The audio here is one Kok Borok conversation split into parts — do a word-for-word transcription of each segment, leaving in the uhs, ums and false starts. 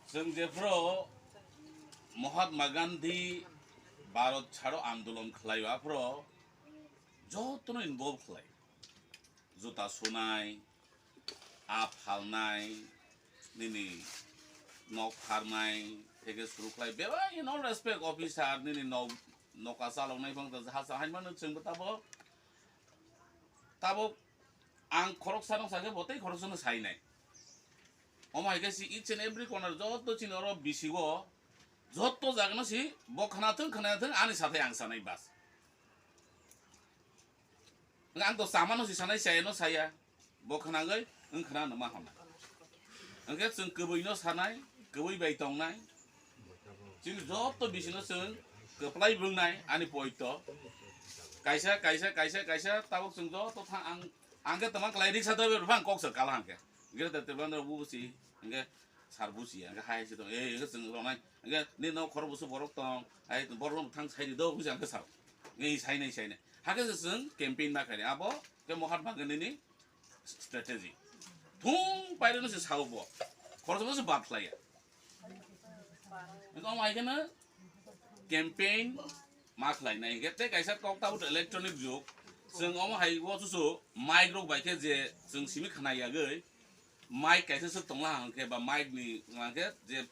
Chwng jephru Mahatma Gandhi Bharat Chhado Andolon khlaio, aphru jotono involve khlai. Juta sunai, aa phalnai, nini nok pharnai, theke suru khlai, bebak in all respect officer, nini nok, noka chaloknai phang ta jaha cha haimano chwngbo tabo, tabo ang khoroksa no sakhe bo tei khoroksano sainai. Omo hai khe si each and every corner joto chini oro bisigo joto jagano si bo khwnathwng khwnayathwng ani sathai ang sanai bas. Ang to samano si sanai, sayano saya. Bo khwnagwi wng khwna no ma hwnna. Hwnkhe chwng kwbwino sanai, kwbwi bai tongnai. Chini joto bisino chwng kwplai bwngnai ani poito. Kaisa, kaisa, kaisa, kaisa tabuk chwng joto thang ang, ang khe tongma klai riksa driver phang kok sa kala hangkhe. Greater Tipraland rok busi, hingke sar busi, hingke hai se tong, eh, hingke chwng rwnai, hingke ni nok khoro busu borok tong, hai borok no thang sai di do, busi hingke sao. Ngi sai nai, sai nai. Hake se chwng campaign ma khaini, abo ke Mahatma Gandhi ni strategy. Thung pairwno se sao bo. Khoroksa se bad khlaiya. Hingke omo hai khe no campaign ma khlai nai hingke tei kaisa kok tabuk electronic jug. Chwng omo hai o chuchu mic rok bai khe je chwng simi khna yagwi mic kaisa swk tongla hwnkhe ba mic ni hwnkhe je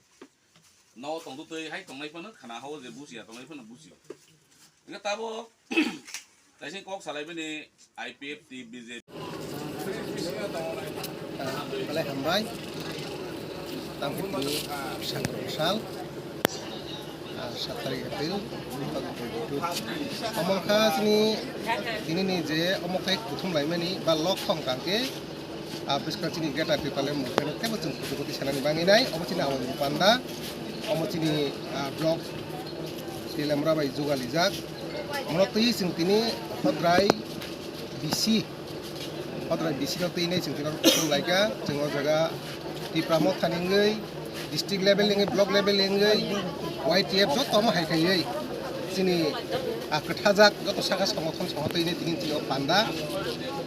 no tongtwtwi hai tongnai phano khna hao je busia tongnai phano busio. Hingke tabuk kaisa kok salai bini I P F T B J P. Belai hambai. Tangkuni sangrong sal. Ah, sat tarik April dua ribu dua puluh tujuh. Omo kha chini tini ni je omo khe kuthum laimani ba lok thong kangke. Ah, bwskang chini Greater Tipraland movement tebo chwng kutu kutu sanani bangwi nai. Omo chini awai panda. Omo chini, ah, block Telamra bai jugalijak. Mono twi chwng tini hodrai bisi. Hodrai bisi no twi nai chwng tini kuthum laika. Chwng o jaga Tipra Motha ni wngwi, district level ni wngwi, block level ni wngwi, Y T F joto omo hai khaiwi chini, ah, kwthajak joto saka songothon songo twi nai tini chini o panda.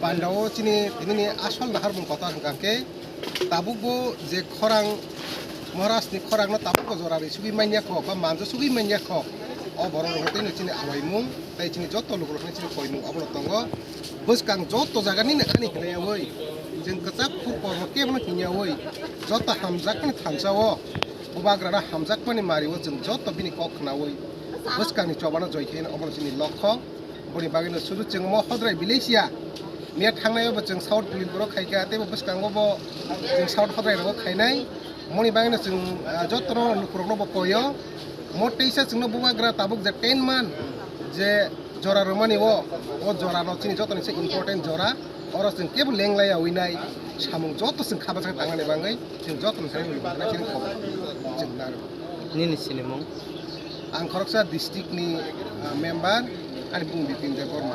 Panda o chini tini ni asol naharmung kotor hwnkha khe tabuk bo je khorang Maharaj ni khorang no tabuk bo jora ri sugwi manya kho ba manjo sugwi manya kho. O borok rok twi no chini awaimung tei chini joto lukurok ni chini koimung abono tongo. Bwskang joto jaga nini ani hinlayawi, chwng kwchak phur kormo kebono hinyawi, joto hamjakmani thansa-o, bubagrano hamjakmani mari-o chwng joto bini kok khnawi, bwskangni chobano joi khe omono chini lokho. Boni bagwino sudu chwng omo hodrai village ya, miya thangnai-o bo chwng South Bilipuro khaikha, tei bo bwskango bo chwng South hodrai rogo khainai. Moni bagwino chwng, ah, jotono lukurokno bo koyo. Mo teisa chwngno bubagra tabuk je ten man je jora rwmani o, o jora no chini joto ni se important jora. Oro chwng kebo lenglai ya winai samung joto chwng kha bwsakhe tangmani bagwi chwng joto ni sai bagwi chwng kok chwng naro. Nini sinimung? Ang khoroksa district ni, ah, member, ani bung Bipin Debbarma.